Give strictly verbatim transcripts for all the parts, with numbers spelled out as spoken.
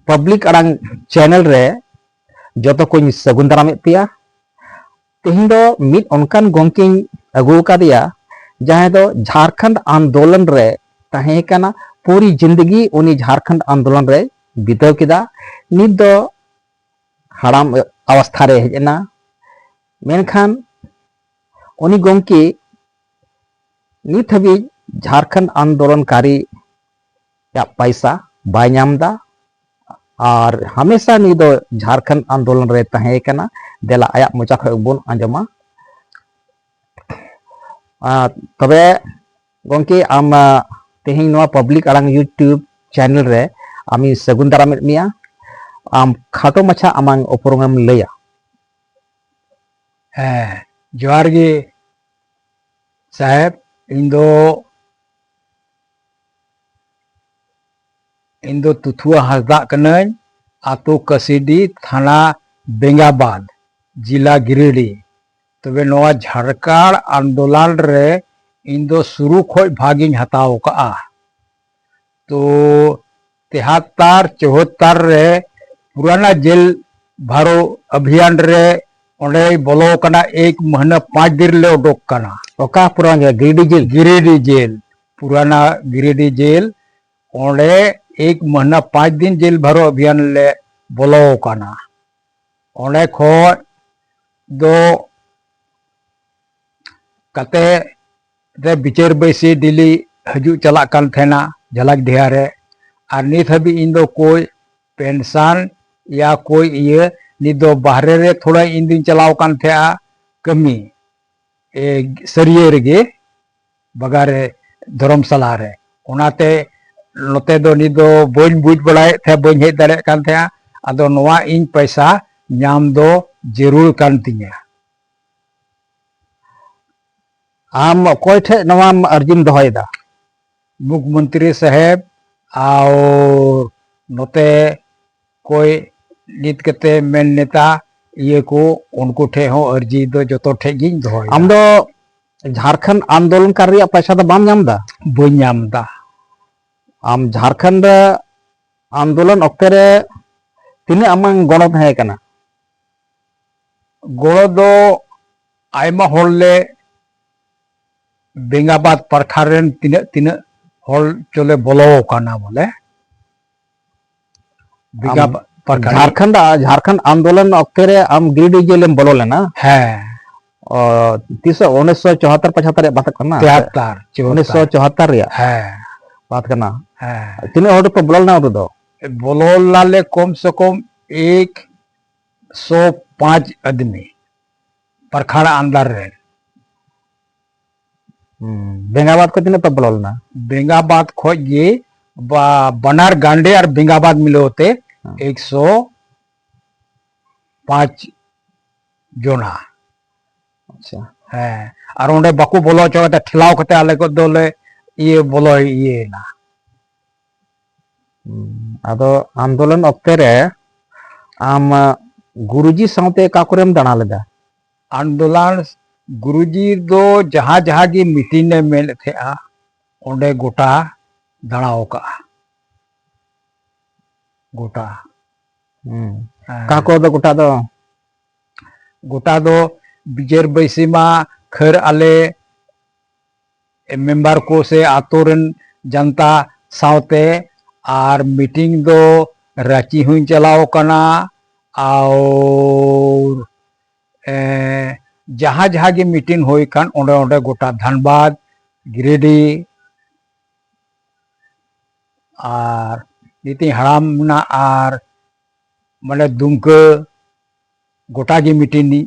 Public ᱟᱲᱟᱝ channel ᱨᱮ ᱡᱚᱛᱚ ᱠᱚᱧ ᱥᱟᱹᱜᱩᱱ ᱫᱟᱨᱟᱢᱮᱫ ᱯᱮᱭᱟ᱾ ᱛᱮᱦᱮᱧ ᱫᱚ ᱢᱤᱫ ᱚᱱᱠᱟᱱ ᱜᱚᱢᱠᱮᱧ ᱟᱹᱜᱩ ᱟᱠᱟᱫᱮᱭᱟ, ᱡᱟᱦᱟᱸᱭ ᱫᱚ ᱡᱷᱟᱲᱠᱷᱚᱸᱰ ᱟᱱᱫᱳᱞᱚᱱ ᱨᱮ ᱛᱟᱦᱮᱸ ᱠᱟᱱᱟ᱾ ᱯᱩᱨᱤ ᱡᱤᱱᱫᱮᱜᱤ ᱩᱱᱤ ᱡᱷᱟᱲᱠᱷᱚᱸᱰ ᱟᱱᱫᱳᱞᱚᱱ ᱨᱮ ᱵᱤᱛᱟᱹᱣ ᱠᱮᱫᱟ᱾ ᱱᱤᱛ ᱫᱚ ᱦᱟᱲᱟᱢ ᱟᱵᱚᱥᱛᱷᱟ ᱨᱮ ᱦᱮᱡ ᱮᱱᱟ, ᱢᱮᱱᱠᱷᱟᱱ ᱩᱱᱤ ᱜᱚᱢᱠᱮ ᱱᱤᱛ ᱦᱟᱹᱵᱤᱡ ᱡᱷᱟᱲᱠᱷᱚᱸᱰ ᱟᱱᱫᱳᱞᱚᱱᱠᱟᱨᱤ ᱭᱟᱜ ᱯᱟᱭᱥᱟ ᱵᱟᱭ ᱧᱟᱢ ᱮᱫᱟ᱾ ᱟᱨ ᱦᱟᱢᱮᱥᱟ ᱱᱩᱭ ᱫᱚ ᱡᱷᱟᱲᱠᱷᱚᱸᱰ ᱟᱱᱫᱳᱞᱚᱱ ᱨᱮ ᱛᱟᱦᱮᱸ ᱠᱟᱱᱟ᱾ ᱫᱮᱞᱟ ᱟᱭᱟᱜ ᱢᱚᱪᱟ ᱠᱷᱚᱱ ᱵᱚᱱ ᱟᱸᱡᱚᱢᱟ᱾ ᱟᱨ ᱛᱚᱵᱮ ᱜᱚᱢᱠᱮ, ᱟᱢ, ᱟ, ᱛᱮᱦᱮᱧ ᱱᱚᱣᱟ ᱯᱟᱵᱽᱞᱤᱠ ᱟᱲᱟᱝ YouTube ᱪᱮᱱᱮᱞ ᱨᱮ ᱟᱢᱤᱧ ᱥᱟᱹᱜᱩᱱ ᱫᱟᱨᱟᱢᱮᱫ ᱢᱮᱭᱟ᱾ ᱟᱢ ᱠᱷᱟᱴᱚ ᱢᱟᱪᱷᱟ ᱟᱢᱟᱝ ᱩᱯᱨᱩᱢᱮᱢ ᱞᱟᱹᱭᱟ? ᱦᱮᱸ, ᱡᱚᱦᱟᱨ ᱜᱮ ᱥᱟᱦᱮᱵᱽ᱾ ᱤᱧ ᱫᱚ ᱤᱧ ᱫᱚ ᱛᱩᱛᱷᱩᱣᱟ ᱦᱟᱸᱥᱫᱟᱜ ᱠᱟᱹᱱᱟᱹᱧ, ᱟᱛᱳ ᱠᱟᱹᱥᱤᱰᱤ, ᱛᱷᱟᱱᱟ ᱵᱮᱸᱜᱟᱵᱟᱫᱽ, ᱡᱮᱞᱟ ᱜᱤᱨᱤᱰᱤ᱾ ᱛᱚᱵᱮ ᱱᱚᱣᱟ ᱡᱷᱟᱲᱠᱷᱚᱸᱰ ᱟᱱᱫᱳᱞᱚᱱ ᱨᱮ ᱤᱧ ᱫᱚ ᱥᱩᱨᱩ ᱠᱷᱚᱡ ᱵᱷᱟᱜᱽ ᱤᱧ ᱦᱟᱛᱟᱣ ᱠᱟᱜᱼᱟ᱾ ᱛᱚ ᱛᱮᱦᱟᱛᱛᱟᱨ ᱪᱳᱦᱟᱛᱛᱟᱨ ᱨᱮ ᱯᱩᱨᱟᱱᱟ ᱡᱮᱞ ᱵᱷᱟᱨᱚ ᱚᱵᱷᱤᱭᱟᱱ ᱨᱮ ᱚᱸᱰᱮᱭ ᱵᱚᱞᱚ ᱠᱟᱱᱟ, ᱮᱠ ᱢᱟᱹᱦᱱᱟᱹ ᱯᱟᱸᱪ ᱫᱤᱱ ᱞᱮ ᱩᱰᱩᱠ ᱠᱟᱱᱟ᱾ ᱚᱠᱟ ᱯᱩᱨᱟᱱᱟ ᱡᱮᱞ? ᱜᱤᱨᱤᱰᱤ ᱡᱮᱞ? ᱜᱤᱨᱤᱰᱤ ᱡᱮᱞ, ᱯᱩᱨᱟᱱᱟ ᱜᱤᱨᱤᱰᱤ ᱡᱮᱞ᱾ ᱚᱸᱰᱮ ᱮᱠ ᱢᱟᱹᱦᱱᱟᱹ ᱯᱟᱸᱪ ᱫᱤᱱ ᱡᱮᱞ ᱵᱷᱟᱨᱚ ᱚᱵᱷᱤᱭᱟᱱ ᱞᱮ ᱵᱚᱞᱚ ᱠᱟᱱᱟ᱾ ᱚᱸᱰᱮ ᱠᱷᱚᱡ ᱫᱚ ᱠᱟᱛᱮ ᱨᱮ ᱵᱤᱪᱟᱹᱨ ᱵᱟᱹᱭᱥᱤ ᱰᱮᱞᱤ ᱦᱤᱡᱩᱜ ᱪᱟᱞᱟᱜ ᱠᱟᱱ ᱛᱟᱦᱮᱱᱟ ᱡᱷᱟᱞᱟᱠᱰᱤᱦᱟ ᱨᱮ᱾ ᱟᱨ ᱱᱤᱛ ᱦᱟᱹᱵᱤᱡ ᱤᱧ ᱫᱚ ᱠᱳᱭ ᱯᱮᱱᱥᱚᱱ ᱭᱟ ᱠᱳᱭ ᱤᱭᱟᱹ, ᱱᱤᱛ ᱫᱚ ᱵᱟᱦᱨᱮ ᱨᱮ ᱛᱷᱚᱲᱟ ᱤᱧ ᱫᱩᱧ ᱪᱟᱞᱟᱣ ᱠᱟᱱ ᱛᱟᱦᱮᱸᱜᱼᱟ ᱠᱟᱹᱢᱤ, ᱮ, ᱥᱟᱹᱨᱤᱭᱟᱹ ᱨᱮᱜᱮ, ᱵᱟᱜᱟ ᱨᱮ, ᱫᱷᱚᱨᱚᱢᱥᱟᱞᱟ ᱨᱮ᱾ ᱚᱱᱟᱛᱮ ᱱᱚᱛᱮ ᱫᱚ ᱱᱤᱛ ᱫᱚ ᱵᱟᱹᱧ ᱵᱩᱡᱽ ᱵᱟᱲᱟᱭᱮᱫ ᱛᱟᱦᱮᱸᱫ, ᱵᱟᱹᱧ ᱦᱮᱡ ᱫᱟᱲᱮᱭᱟᱜ ᱠᱟᱱ ᱛᱟᱦᱮᱸᱫᱼᱟ᱾ ᱟᱫᱚ ᱱᱚᱣᱟ ᱤᱧ ᱯᱚᱭᱥᱟ ᱧᱟᱢ ᱫᱚ ᱡᱟᱹᱨᱩᱲ ᱠᱟᱱ ᱛᱤᱧᱟ᱾ ᱟᱢ ᱚᱠᱚᱭ ᱴᱷᱮᱡ ᱱᱚᱣᱟᱢ ᱟᱹᱨᱡᱤᱢ ᱫᱚᱦᱚᱭᱮᱫᱟ? ᱢᱩᱠᱷᱢᱚᱱᱛᱨᱤ ᱥᱟᱦᱮᱵᱽ, ᱟᱨ ᱱᱚᱛᱮ ᱠᱚᱭ ᱱᱤᱛ ᱠᱟᱛᱮ ᱢᱮᱱ ᱱᱮᱛᱟ ᱤᱭᱟᱹ ᱠᱚ, ᱩᱱᱠᱩ ᱴᱷᱮᱡ ᱦᱚᱸ ᱟᱹᱨᱡᱤ ᱫᱚ ᱡᱚᱛᱚ ᱴᱷᱮᱡ ᱜᱤᱧ ᱫᱚᱦᱚᱭᱮᱫᱟ᱾ ᱟᱢ ᱫᱚ ᱡᱷᱟᱲᱠᱷᱚᱸᱰ ᱟᱱᱫᱳᱞᱚᱱᱠᱟᱨ ᱨᱮᱭᱟᱜ ᱯᱚᱭᱥᱟ ᱫᱚ ᱵᱟᱢ ᱧᱟᱢ ᱮᱫᱟ? ᱵᱟᱹᱧ ᱧᱟᱢ ᱮᱫᱟ᱾ ᱟᱢ ᱡᱷᱟᱲᱠᱷᱚᱸᱰ ᱨᱮ ᱟᱱᱫᱳᱞᱚᱱ ᱚᱠᱛᱮ ᱨᱮ ᱛᱤᱱᱟᱹᱜ ᱟᱢᱟᱝ ᱜᱚᱲᱚ ᱛᱟᱦᱮᱸ ᱠᱟᱱᱟ? ᱜᱚᱲᱚ ᱫᱚ ᱟᱭᱢᱟ ᱦᱚᱲ ᱞᱮ, ᱵᱮᱸᱜᱟᱵᱟᱫ ᱯᱟᱨᱠᱷᱟ ᱨᱮᱱ ᱛᱤᱱᱟᱹᱜ ᱛᱤᱱᱟᱹᱜ ᱦᱚᱲ ᱪᱚᱞᱮ ᱵᱚᱞᱚ ᱟᱠᱟᱱᱟ ᱵᱚᱞᱮ᱾ ᱵᱮᱸᱜᱟ ᱟᱢ ᱯᱟᱨᱠᱷᱟ ᱨᱮ᱾ ᱡᱷᱟᱲᱠᱷᱚᱸᱰ, ᱡᱷᱟᱲᱠᱷᱚᱸᱰ ᱟᱱᱫᱳᱞᱚᱱ ᱚᱠᱛᱮ ᱨᱮ ᱟᱢ ᱜᱤᱨᱤᱰᱤ ᱡᱮᱞᱮᱢ ᱵᱚᱞᱚ ᱞᱮᱱᱟ? ᱦᱮᱸ᱾ ᱚ, ᱛᱤᱥ ᱩᱱᱤᱥᱥᱚ ᱪᱩᱣᱟᱛᱛᱳᱨ ᱯᱚᱸᱪᱟᱛᱛᱳᱨ ᱨᱮᱭᱟᱜ ᱵᱟᱛ ᱠᱟᱱᱟ? ᱛᱮᱦᱟᱛᱛᱳᱨ, ᱪᱩᱣᱟᱛᱛᱳᱨ᱾ ᱩᱱᱤᱥᱥᱚ ᱪᱩᱣᱟᱛᱛᱳᱨ ᱨᱮᱭᱟᱜ ᱦᱮᱸ᱾ ᱵᱟᱛ ᱠᱟᱱᱟ᱾ ᱦᱮᱸ᱾ ᱛᱤᱱᱟᱹᱜ ᱦᱚᱲ ᱯᱮ ᱵᱚᱞᱚ ᱞᱮᱱᱟ ᱩᱱ ᱨᱮᱫᱚ? ᱵᱚᱞᱚ ᱞᱮᱱᱟᱞᱮ ᱠᱚᱢ ᱥᱮ ᱠᱚᱢ ᱮᱠ ᱥᱚ ᱯᱟᱸᱪ ᱟᱫᱢᱤ ᱯᱨᱚᱠᱷᱚᱸᱰ ᱟᱱᱫᱟᱨ ᱨᱮ᱾ ᱦᱩᱸ᱾ ᱵᱮᱸᱜᱟᱵᱟᱫ ᱠᱷᱚᱱ ᱛᱤᱱᱟᱹᱜ ᱯᱮ ᱵᱚᱞᱚ ᱞᱮᱱᱟ? ᱵᱮᱸᱜᱟᱵᱟᱫ ᱠᱷᱚᱱ ᱜᱮ ᱵᱟ-, ᱵᱟᱱᱟᱨ ᱜᱟᱱᱰᱮ ᱟᱨ ᱵᱮᱸᱜᱟᱵᱟᱫ ᱢᱤᱞᱟᱹᱣ ᱛᱮ ᱦᱮᱸ᱾ ᱮᱠᱥᱚ ᱯᱟᱸᱪ ᱡᱚᱱᱟ᱾ ᱟᱪᱪᱷᱟ᱾ ᱦᱮᱸ, ᱟᱨ ᱚᱸᱰᱮ ᱵᱟᱠᱚ ᱵᱚᱞᱚ ᱦᱚᱪᱚ ᱠᱟᱛᱮ ᱴᱷᱮᱞᱟᱣ ᱠᱟᱛᱮ ᱟᱞᱮ ᱠᱚ ᱫᱚᱞᱮ ᱤᱭᱟᱹ ᱵᱚᱞᱚ ᱤᱭᱟᱹᱭᱮᱱᱟ᱾ ᱦᱩᱸ, ᱟᱫᱚ ᱟᱱᱫᱳᱞᱚᱱ ᱚᱠᱛᱮ ᱨᱮ ᱟᱢ, ᱟ, ᱜᱩᱨᱩᱡᱤ ᱥᱟᱶᱛᱮ ᱚᱠᱟ ᱠᱚᱨᱮᱢ ᱫᱟᱬᱟ ᱞᱮᱫᱟ? ᱟᱱᱫᱳᱞᱚᱱ ᱜᱩᱨᱩᱡᱤ ᱫᱚ ᱡᱟᱦᱟᱸ ᱡᱟᱦᱟᱸ ᱜᱮ ᱢᱤᱴᱤᱝ ᱮ ᱢᱮᱱᱮᱫ ᱛᱟᱦᱮᱸᱜᱼᱟ, ᱚᱸᱰᱮ ᱜᱚᱴᱟ ᱫᱟᱬᱟ ᱟᱠᱟᱜᱼᱟ᱾ ᱜᱚᱴᱟ᱾ ᱦᱩᱸ᱾ ᱦᱮᱸ᱾ ᱚᱠᱟ ᱠᱚᱫᱚ ᱜᱚᱴᱟ ᱫᱚ? ᱜᱚᱴᱟ ᱫᱚ ᱵᱤᱡᱮᱨ ᱵᱟᱹᱭᱥᱤ ᱢᱟ ᱠᱷᱟᱹᱨ ᱟᱞᱮ ᱢᱮᱢᱵᱟᱨ ᱠᱚ ᱥᱮ ᱟᱛᱳ ᱨᱮᱱ ᱡᱟᱱᱛᱟ ᱥᱟᱶᱛᱮ, ᱟᱨ ᱢᱤᱴᱤᱝ ᱫᱚ ᱨᱟᱸᱪᱤ ᱦᱚᱸᱧ ᱪᱟᱞᱟᱣ ᱟᱠᱟᱱᱟ, ᱟᱨ, ᱮ, ᱡᱟᱦᱟᱸ ᱡᱟᱦᱟᱸ ᱜᱮ ᱢᱤᱴᱤᱝ ᱦᱩᱭ ᱠᱟᱱ ᱚᱸᱰᱮ ᱚᱸᱰᱮ ᱜᱚᱴᱟ ᱫᱷᱟᱱᱵᱟᱫᱽ, ᱜᱤᱨᱤᱰᱤ, ᱟᱨ ᱱᱤᱛᱤᱧ ᱦᱟᱲᱟᱢ ᱮᱱᱟ, ᱟᱨ ᱢᱟᱱᱮ ᱫᱩᱢᱠᱟᱹ, ᱜᱚᱴᱟ ᱜᱮ ᱢᱤᱴᱤᱝ ᱤᱧ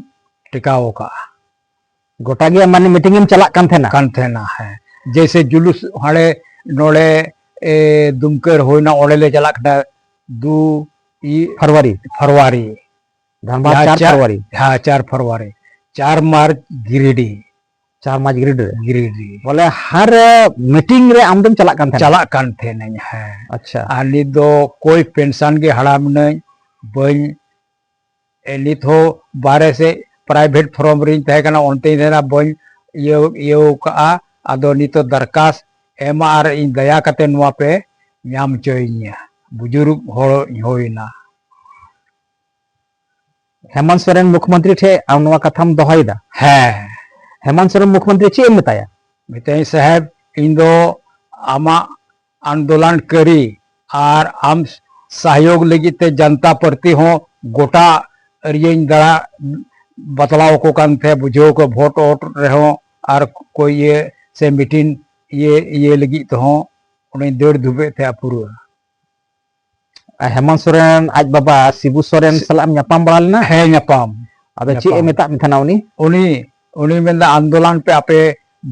ᱴᱮᱠᱟᱣ ᱟᱠᱟᱫᱼᱟ᱾ ᱜᱚᱴᱟ ᱜᱮ ᱢᱟᱱᱮ ᱢᱤᱴᱤᱝ ᱮᱢ ᱪᱟᱞᱟᱜ ᱠᱟᱱ ᱛᱟᱦᱮᱱᱟ? ᱠᱟᱱ ᱛᱟᱦᱮᱱᱟ, ᱦᱮᱸ᱾ ᱡᱮᱭᱥᱮ ᱡᱩᱞᱩᱥ ᱦᱟᱸᱰᱮ ᱱᱚᱰᱮ, ᱮ, ᱫᱩᱢᱠᱟᱹ ᱨᱮ ᱦᱩᱭᱱᱟ, ᱚᱸᱰᱮ ᱞᱮ ᱪᱟᱞᱟᱜ ᱠᱟᱱᱟ ᱫᱩ ᱤ ᱯᱷᱮᱵᱽᱨᱩᱣᱟᱨᱤ᱾ ᱯᱷᱮᱵᱽᱨᱩᱣᱟᱨᱤ᱾ ᱫᱷᱟᱱᱵᱟᱫᱽ ᱡᱟᱦᱟᱸ ᱪᱟᱨ ᱪᱟᱨ, ᱯᱷᱮᱵᱽᱨᱩᱣᱟᱨᱤ᱾ ᱦᱮᱸ, ᱪᱟᱨ ᱯᱷᱮᱵᱽᱨᱩᱣᱟᱨᱤ᱾ ᱪᱟᱨ ᱢᱟᱨᱪ ᱜᱤᱨᱤᱰᱤ᱾ ᱪᱟᱨ ᱢᱟᱨᱪ ᱜᱤᱨᱤᱰᱤ ᱨᱮ? ᱜᱤᱨᱤᱰᱤ᱾ ᱵᱚᱞᱮ ᱦᱟᱨ ᱢᱤᱴᱤᱝ ᱨᱮ ᱟᱢ ᱫᱚᱢ ᱪᱟᱞᱟᱜ ᱠᱟᱱ ᱛᱟᱦᱮᱱᱟ? ᱪᱟᱞᱟᱜ ᱠᱟᱱ ᱛᱟᱦᱮᱱᱟᱹᱧ, ᱦᱮᱸ᱾ ᱟᱪᱪᱷᱟ᱾ ᱟᱨ ᱱᱤᱛ ᱫᱚ ᱠᱚᱭ ᱯᱮᱱᱥᱚᱱ ᱜᱮ ᱦᱟᱲᱟᱢ ᱮᱱᱟᱹᱧ, ᱵᱟᱹᱧ, ᱮ, ᱱᱤᱛ ᱦᱚᱸ ᱵᱟᱦᱨᱮ ᱥᱮᱫ ᱯᱨᱟᱭᱵᱷᱮᱴ ᱯᱷᱟᱨᱢ ᱨᱤᱧ ᱛᱟᱦᱮᱸ ᱠᱟᱱᱟ, ᱚᱱᱛᱮᱧ ᱛᱟᱦᱮᱱᱟ, ᱵᱟᱹᱧ ᱤᱭᱟᱹ, ᱤᱭᱟᱹᱣ ᱠᱟᱜᱼᱟ᱾ ᱟᱫᱚ ᱱᱤᱛᱚᱜ ᱫᱚᱨᱠᱟᱥ ᱮᱢᱟ ᱟᱨ ᱤᱧ ᱫᱟᱭᱟ ᱠᱟᱛᱮ ᱱᱚᱣᱟ ᱯᱮ ᱧᱟᱢ ᱦᱚᱪᱚᱭᱤᱧᱟ᱾ ᱵᱩᱡᱩᱨᱜ ᱦᱚᱲ ᱦᱩᱭᱱᱟ᱾ ᱦᱮᱢᱚᱱᱛ ᱥᱚᱨᱮᱱ ᱢᱩᱠᱷᱭᱚᱢᱚᱱᱛᱨᱤ ᱴᱷᱮᱱ ᱟᱢ ᱱᱚᱣᱟ ᱠᱟᱛᱷᱟᱢ ᱫᱚᱦᱚᱭᱮᱫᱟ? ᱦᱮᱸ᱾ ᱦᱮᱢᱚᱱᱛ ᱥᱚᱨᱮᱱ ᱢᱩᱠᱷᱭᱚᱢᱚᱱᱛᱨᱤ ᱪᱮᱫ ᱮᱢ ᱢᱮᱛᱟᱭᱟ? ᱢᱮᱛᱟᱭᱟᱹᱧ, ᱥᱟᱦᱮᱵᱽ, ᱤᱧ ᱫᱚ ᱟᱢᱟᱜ ᱟᱱᱫᱳᱞᱚᱱ ᱠᱟᱹᱨᱤ ᱟᱨ ᱟᱢ ᱥᱚᱦᱭᱳᱜᱽ ᱞᱟᱹᱜᱤᱫ ᱛᱮ ᱡᱟᱱᱛᱟ ᱯᱟᱨᱴᱤ ᱦᱚᱸ ᱜᱚᱴᱟ ᱮᱨᱤᱭᱟᱧ ᱫᱟᱬᱟ ᱵᱟᱛᱞᱟᱣ ᱟᱠᱚ ᱠᱟᱱ ᱛᱟᱦᱮᱸ, ᱵᱩᱡᱷᱟᱹᱣ ᱠᱚ ᱵᱷᱳᱴ ᱚᱴ ᱨᱮᱦᱚᱸ ᱟᱨ ᱠᱚ ᱤᱭᱟᱹ ᱥᱮ ᱢᱤᱴᱤᱝ ᱤᱭᱟᱹ, ᱤᱭᱟᱹ ᱞᱟᱹᱜᱤᱫ ᱛᱮᱦᱚᱸ ᱚᱸᱰᱮᱧ ᱫᱟᱹᱲ ᱫᱷᱩᱵᱮᱫ ᱛᱟᱦᱮᱸ ᱯᱩᱨᱟᱹ᱾ ᱟᱨ ᱦᱮᱢᱚᱱᱛ ᱥᱚᱨᱮᱱ ᱟᱡ ᱵᱟᱵᱟ ᱥᱤᱵᱩ ᱥᱚᱨᱮᱱ ᱥᱟᱞᱟᱜ ᱮᱢ ᱧᱟᱯᱟᱢ ᱵᱟᱲᱟ ᱞᱮᱱᱟ? ᱦᱮᱸ, ᱧᱟᱯᱟᱢ᱾ ᱟᱫᱚ ᱪᱮᱫ ᱮ ᱧᱟᱯᱟᱢ᱾ ᱢᱮᱛᱟᱫ ᱢᱮ ᱛᱟᱦᱮᱱᱟ ᱩᱱᱤ? ᱩᱱᱤ, ᱩᱱᱤ ᱢᱮᱱᱫᱟ, "ᱟᱱᱫᱳᱞᱚᱱ ᱯᱮ ᱟᱯᱮ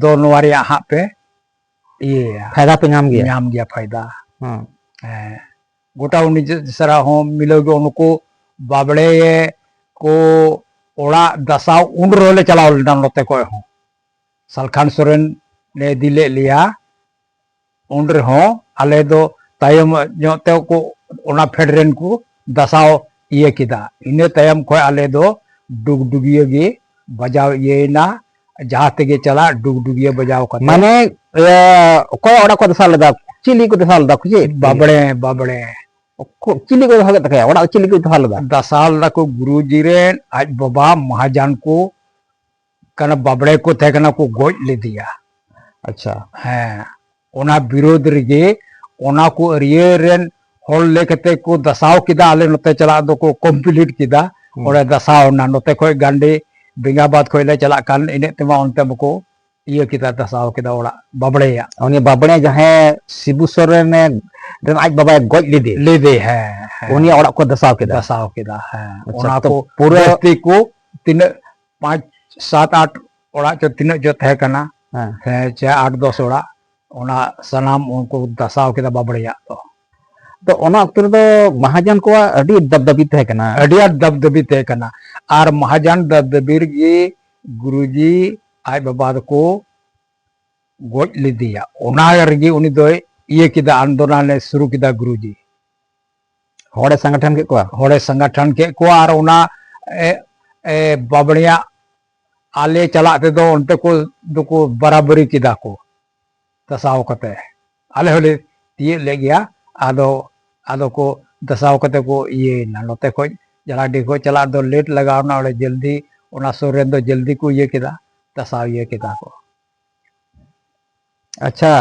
ᱫᱚ ᱱᱚᱣᱟ ᱨᱮᱭᱟᱜ ᱦᱟᱸᱜ ᱯᱮ ᱤᱭᱟᱹᱭᱟ, ᱯᱷᱟᱭᱫᱟ ᱯᱮ ᱧᱟᱢ ᱜᱮᱭᱟ᱾ ᱧᱟᱢ ᱜᱮᱭᱟ ᱯᱷᱟᱭᱫᱟ᱾" ᱦᱮᱸ᱾ ᱦᱮᱸ, ᱜᱚᱴᱟ ᱩᱱᱤ ᱡᱮ ᱥᱟᱨᱟ ᱦᱚᱸ ᱢᱤᱞᱟᱹᱣ ᱜᱮ ᱩᱱᱠᱩ ᱵᱟᱵᱲᱮ ᱠᱚ ᱚᱲᱟᱜ ᱫᱟᱥᱟᱣ ᱩᱱ ᱨᱮᱦᱚᱸ ᱞᱮ ᱪᱟᱞᱟᱣ ᱞᱮᱱᱟ ᱱᱚᱛᱮ ᱠᱷᱚᱡ ᱦᱚᱸ᱾ ᱥᱟᱞᱠᱷᱟᱱ ᱥᱚᱨᱮᱱ ᱞᱮ ᱤᱫᱤ ᱞᱮᱫ ᱞᱮᱭᱟ᱾ ᱩᱱ ᱨᱮᱦᱚᱸ ᱟᱞᱮ ᱫᱚ ᱛᱟᱭᱚᱢ ᱧᱚᱜ ᱛᱮ ᱠᱚ ᱚᱱᱟ ᱯᱷᱮᱰ ᱨᱮᱱ ᱠᱚ ᱫᱟᱥᱟᱣ ᱤᱭᱟᱹ ᱠᱮᱫᱟ᱾ ᱤᱱᱟᱹ ᱛᱟᱭᱚᱢ ᱠᱷᱚᱱ ᱟᱞᱮ ᱫᱚ ᱰᱩᱜᱰᱩᱜᱤᱭᱟᱹ ᱜᱮ ᱵᱟᱡᱟᱣ ᱤᱭᱟᱹᱭᱮᱱᱟ, ᱡᱟᱦᱟᱸ ᱛᱮᱜᱮ ᱪᱟᱞᱟᱜ ᱰᱩᱜᱰᱩᱜᱤᱭᱟᱹ ᱵᱟᱡᱟᱣ ᱠᱟᱛᱮ᱾ ᱢᱟᱱᱮ, ᱤᱭᱟᱹ, ᱚᱠᱚᱭᱟᱜ ᱚᱲᱟᱜ ᱠᱚ ᱫᱟᱥᱟᱣ ᱞᱮᱫᱟ? ᱪᱤᱞᱤ ᱠᱚ ᱫᱟᱥᱟᱣ ᱞᱮᱫᱟ? ᱠᱚ ᱪᱮᱫ? ᱵᱟᱵᱲᱮ, ᱵᱟᱵᱲᱮ᱾ ᱠᱚ-, ᱪᱤᱞᱤ ᱠᱚ ᱫᱟᱥᱟᱣ ᱞᱮᱫ ᱛᱟᱠᱚᱣᱟ? ᱚᱲᱟᱜ ᱪᱤᱞᱤ ᱠᱚ ᱫᱟᱥᱟᱣ ᱞᱮᱫᱟ? ᱫᱟᱥᱟᱣ ᱞᱮᱫᱟ ᱠᱚ ᱜᱩᱨᱩᱡᱤ ᱨᱮᱱ ᱟᱡ ᱵᱟᱵᱟ ᱢᱟᱦᱟᱡᱟᱱ ᱠᱚ ᱠᱟᱱᱟ, ᱵᱟᱵᱲᱮ ᱠᱚ ᱛᱟᱦᱮᱸ ᱠᱟᱱᱟ, ᱠᱚ ᱜᱚᱡ ᱞᱮᱫᱮᱭᱟ᱾ ᱟᱪᱪᱷᱟ᱾ ᱦᱮᱸ, ᱚᱱᱟ ᱵᱤᱨᱳᱫᱷ ᱨᱮᱜᱮ ᱚᱱᱟ ᱠᱚ ᱮᱨᱤᱭᱟ ᱨᱮᱱ ᱦᱚᱲ ᱞᱟᱹᱭ ᱠᱟᱛᱮ ᱠᱚ ᱫᱟᱥᱟᱣ ᱠᱮᱫᱟ, ᱟᱞᱮ ᱱᱚᱛᱮ ᱪᱟᱞᱟᱜ ᱫᱚᱠᱚ ᱠᱚᱢᱯᱞᱤᱴ ᱠᱮᱫᱟ᱾ ᱦᱩᱸ᱾ ᱚᱸᱰᱮ ᱫᱟᱥᱟᱣ ᱮᱱᱟ, ᱱᱚᱛᱮ ᱠᱷᱚᱡ ᱜᱟᱱᱰᱤ ᱵᱮᱸᱜᱟᱵᱟᱫ ᱠᱷᱚᱡ ᱞᱮ ᱪᱟᱞᱟᱜ ᱠᱟᱱ, ᱤᱱᱟᱹᱜ ᱛᱮᱢᱟ ᱚᱱᱛᱮ ᱵᱟᱠᱚ ᱤᱭᱟᱹ ᱠᱮᱫᱟ, ᱫᱟᱥᱟᱣ ᱠᱮᱫᱟ ᱚᱲᱟᱜ ᱵᱟᱵᱲᱮᱭᱟᱜ᱾ ᱩᱱᱤ ᱵᱟᱵᱲᱮ ᱡᱟᱦᱟᱸᱭ ᱥᱤᱵᱩ ᱥᱚᱨᱮᱱ ᱨᱮᱱ ᱟᱡ ᱵᱟᱵᱟᱭ ᱜᱚᱡ ᱞᱮᱫᱮ, ᱞᱮᱫᱮ, ᱦᱮᱸ, ᱦᱮᱸ᱾ ᱩᱱᱤᱭᱟᱜ ᱚᱲᱟᱜ ᱠᱚ ᱫᱟᱥᱟᱣ ᱠᱮᱫᱟ? ᱫᱟᱥᱟᱣ ᱠᱮᱫᱟ, ᱦᱮᱸ᱾ ᱟᱪᱪᱷᱟ, ᱚᱱᱟ ᱛᱚ ᱠᱚ ᱯᱩᱨᱟᱹ ᱵᱟᱹᱥᱛᱤ ᱠᱚ ᱛᱤᱱᱟᱹᱜ ᱯᱟᱸᱪ, ᱥᱟᱛ, ᱟᱴ ᱚᱲᱟᱜ ᱪᱚ ᱛᱤᱱᱟᱹᱜ ᱪᱚ ᱛᱟᱦᱮᱸ ᱠᱟᱱᱟ, ᱦᱮᱸ᱾ ᱦᱮᱸ, ᱪᱮ ᱟᱴ, ᱫᱚᱥ ᱚᱲᱟᱜ, ᱚᱱᱟ ᱥᱟᱱᱟᱢ ᱩᱱᱠᱩ ᱫᱟᱥᱟᱣ ᱠᱮᱫᱟ ᱵᱟᱵᱲᱮᱭᱟᱜ ᱫᱚ᱾ ᱛᱚ ᱚᱱᱟ ᱚᱠᱛᱚ ᱨᱮᱫᱚ ᱢᱟᱦᱟᱡᱚᱱ ᱠᱚᱣᱟᱜ ᱟᱹᱰᱤ ᱫᱟᱵᱫᱟᱵᱤ ᱛᱟᱦᱮᱸ ᱠᱟᱱᱟ᱾ ᱟᱹᱰᱤ ᱟᱸᱴ ᱫᱟᱵᱫᱟᱵᱤ ᱛᱟᱦᱮᱸ ᱠᱟᱱᱟ᱾ ᱟᱨ ᱢᱟᱦᱟᱡᱚᱱ ᱫᱟᱵᱫᱟᱵᱤ ᱨᱮᱜᱮ ᱜᱩᱨᱩᱡᱤ ᱟᱡ ᱵᱟᱵᱟ ᱫᱚᱠᱚ ᱜᱚᱡ ᱞᱮᱫᱮᱭᱟ᱾ ᱚᱱᱟ ᱨᱮᱜᱮ ᱩᱱᱤ ᱫᱚᱭ ᱤᱭᱟᱹ ᱠᱮᱫᱟ, ᱟᱱᱫᱳᱞᱚᱱ ᱮ ᱥᱩᱨᱩ ᱠᱮᱫᱟ ᱜᱩᱨᱩᱡᱤ᱾ ᱦᱚᱲᱮ ᱥᱚᱝᱜᱚᱴᱷᱚᱱ ᱠᱮᱫ ᱠᱚᱣᱟ? ᱦᱚᱲᱮ ᱥᱚᱝᱜᱚᱴᱷᱚᱱ ᱠᱮᱫ ᱠᱚᱣᱟ ᱟᱨ ᱚᱱᱟ, ᱮ, ᱮ, ᱵᱟᱵᱲᱮᱭᱟᱜ ᱟᱞᱮ ᱪᱟᱞᱟᱜ ᱛᱮᱫᱚ ᱚᱱᱛᱮ ᱠᱚ ᱫᱚᱠᱚ ᱵᱟᱨᱟᱵᱟᱨᱤ ᱠᱮᱫᱟ ᱠᱚ᱾ ᱫᱟᱥᱟᱣ ᱠᱟᱛᱮ ᱟᱞᱮ ᱦᱚᱸᱞᱮ ᱛᱤᱭᱟᱹᱜ ᱞᱮᱫ ᱜᱮᱭᱟ᱾ ᱟᱫᱚ ᱟᱫᱚ ᱠᱚ ᱫᱟᱥᱟᱣ ᱠᱟᱛᱮ ᱠᱚ ᱤᱭᱟᱹᱭᱮᱱᱟ᱾ ᱱᱚᱛᱮ ᱠᱷᱚᱡ ᱡᱟᱞᱟᱰᱤ ᱠᱷᱚᱡ ᱪᱟᱞᱟᱜ ᱫᱚ ᱞᱮᱴ ᱞᱟᱜᱟᱣ ᱮᱱᱟ, ᱚᱸᱰᱮ ᱡᱚᱞᱫᱤ ᱚᱱᱟ ᱥᱩᱨ ᱨᱮᱱ ᱫᱚ ᱡᱚᱞᱫᱤ ᱠᱚ ᱤᱭᱟᱹ ᱠᱮᱫᱟ, ᱫᱟᱥᱟᱣ ᱤᱭᱟᱹ ᱠᱮᱫᱟ ᱠᱚ᱾ ᱟᱪᱪᱷᱟ,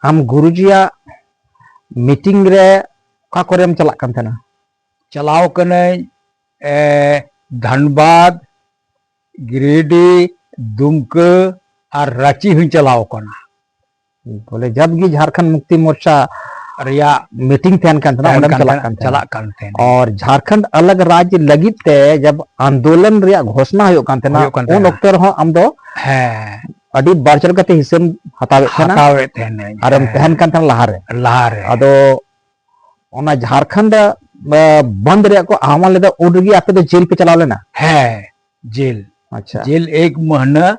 ᱟᱢ ᱜᱩᱨᱩᱡᱤᱭᱟᱜ ᱢᱤᱴᱤᱝ ᱨᱮ ᱚᱠᱟ ᱠᱚᱨᱮᱢ ᱪᱟᱞᱟᱜ ᱠᱟᱱ ᱛᱟᱦᱮᱱᱟ? ᱪᱟᱞᱟᱣ ᱠᱟᱹᱱᱟᱹᱧ, ᱮ, ᱫᱷᱟᱱᱵᱟᱫᱽ, ᱜᱤᱨᱤᱰᱤ, ᱫᱩᱢᱠᱟᱹ ᱟᱨ ᱨᱟᱸᱪᱤ ᱦᱚᱸᱧ ᱪᱟᱞᱟᱣ ᱠᱟᱱᱟ᱾ ᱵᱚᱞᱮ ᱡᱟᱵ ᱜᱮ ᱡᱷᱟᱨᱠᱷᱚᱸᱰ ᱢᱩᱠᱛᱤ ᱢᱳᱨᱪᱟ ᱨᱮᱭᱟᱜ ᱢᱤᱴᱤᱝ ᱛᱟᱦᱮᱱ ᱠᱟᱱ ᱛᱟᱦᱮᱱᱟ, ᱛᱟᱦᱮᱱ ᱚᱸᱰᱮᱢ ᱠᱟᱱ ᱪᱟᱞᱟᱜ ᱛᱟᱦᱮᱱᱟ, ᱠᱟᱱ ᱛᱟᱦᱮᱱᱟ᱾ ᱪᱟᱞᱟᱜ ᱠᱟᱱ ᱛᱟᱦᱮᱱᱟ᱾ ᱟᱨ ᱡᱷᱟᱨᱠᱷᱚᱸᱰ ᱟᱞᱟᱜᱽ ᱨᱟᱡᱽ ᱞᱟᱹᱜᱤᱫ ᱛᱮ ᱡᱟᱵ ᱟᱱᱫᱳᱞᱚᱱ ᱨᱮᱭᱟᱜ ᱜᱷᱳᱥᱱᱟ ᱦᱩᱭᱩᱜ ᱠᱟᱱ ᱛᱟᱦᱮᱱᱟ, ᱦᱩᱭᱩᱜ ᱠᱟᱱ ᱩᱱ ᱛᱟᱦᱮᱱᱟ᱾ ᱚᱠᱛᱮ ᱨᱮᱦᱚᱸ ᱟᱢ ᱫᱚ ᱦᱮᱸ᱾ ᱟᱹᱰᱤ ᱵᱟᱨ ᱪᱟᱞ ᱠᱟᱛᱮ ᱦᱤᱥᱟᱹᱢ ᱦᱟᱛᱟᱣᱮᱫ ᱛᱟᱦᱮᱱᱟ᱾ ᱦᱟᱛᱟᱣᱮᱫ ᱛᱟᱦᱮᱱᱟᱹᱧ, ᱟᱨᱮᱢ ᱦᱮᱸ᱾ ᱛᱟᱦᱮᱱ ᱠᱟᱱ ᱛᱟᱦᱮᱱᱟ ᱞᱟᱦᱟᱨᱮ᱾ ᱞᱟᱦᱟᱨᱮ᱾ ᱟᱫᱚ ᱚᱱᱟ ᱡᱷᱟᱨᱠᱷᱚᱸᱰ, ᱟ, ᱵᱚᱱᱫ ᱨᱮᱭᱟᱜ ᱠᱚ ᱟᱦᱣᱟᱱ ᱞᱮᱫᱟ, ᱩᱱ ᱨᱮᱜᱮ ᱟᱯᱮ ᱫᱚ ᱡᱮᱞ ᱯᱮ ᱪᱟᱞᱟᱣ ᱞᱮᱱᱟ? ᱦᱮᱸ, ᱡᱮᱞ᱾ ᱟᱪᱪᱷᱟ᱾ ᱡᱮᱞ ᱮᱠ ᱢᱟᱹᱦᱱᱟᱹ